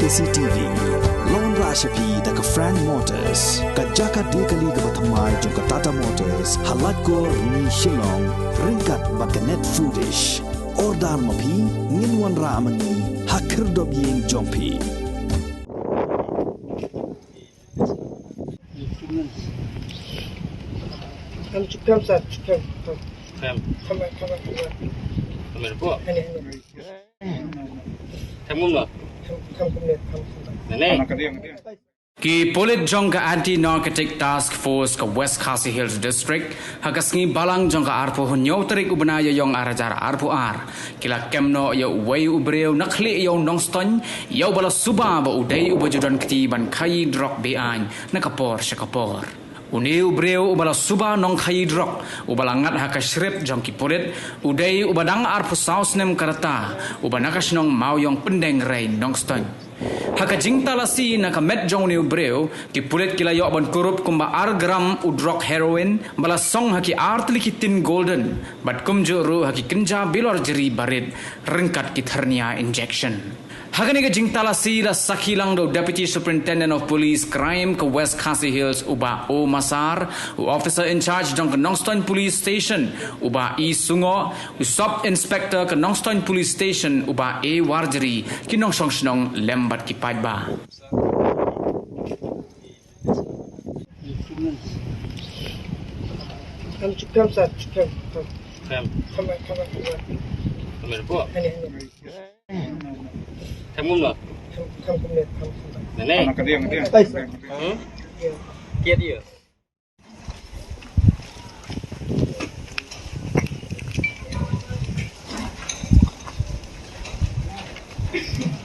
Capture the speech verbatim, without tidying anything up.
C T V. Long ra sha phi da ka Frank Motors, ka jaka die kali kaba thymmai jong ka Tata Motors ha Laitkor, Rni, Shillong, ryngkat bad ka Net Foodish. Order ma phi, ngin wanrah ma ngi ha khyrdop ïing jong phi. Kam, kam, sir, kam, kam. Kam. Kam, kam, kam. Kam, kam. Kam, kam. Kam, kam. Kam, kam. Kam, kam. Kam, kam. Ki pulit jong ka Anti Narcotic Task Force ka West Khasi Hills District, ha ka sngi Balang jong ka arphew hynñiew tarik u bnai Ïaiong ar hajar arphew ar, ki la kem noh ïa uwei u briew na khlieh ïa u nongstoiñ, ïa uba la suba ba u dei uba ju don kti ban khaïi drok be-aiñ na ka por sha ka por. Une u briew uba la suba nongkhaïi drok, uba la ngat ha ka shrip jong ki pulit, u dei uba dang arphew saw snem ka rta, uba na ka shnong Mawiong Pyndengrei, Nongstoiñ. Ha ka jingtalasi na ka met jong une u briew, ki pulit ki la ïoh ban kurup kumba ar gram u drok heroin, ba la song ha ki ar tylli ki tin Golden, bad kumjuh ruh ha ki kynja bilor jri barit, ryngkat ki thyrnia injection. Ha kane ka jingtalasi la sakhi lang da u Deputy Superintendent of Police Crime ka West Khasi Hills u Bah O Massar, u Officer in Charge jong ka Nongstoiñ Police Station u Bah E Sungoh, u Sub Inspector ka Nongstoiñ Police Station u Bah A Warjri, ki nongshong shnong lem bad ki paidbah. Kam, kam, sir, kam, kam. Kam. Kam, kam, kam. Kam, kam. Kam, kam. Kam, kam, kam. Kam, kam. Kam, kam. Kam, kam. Kam, kam.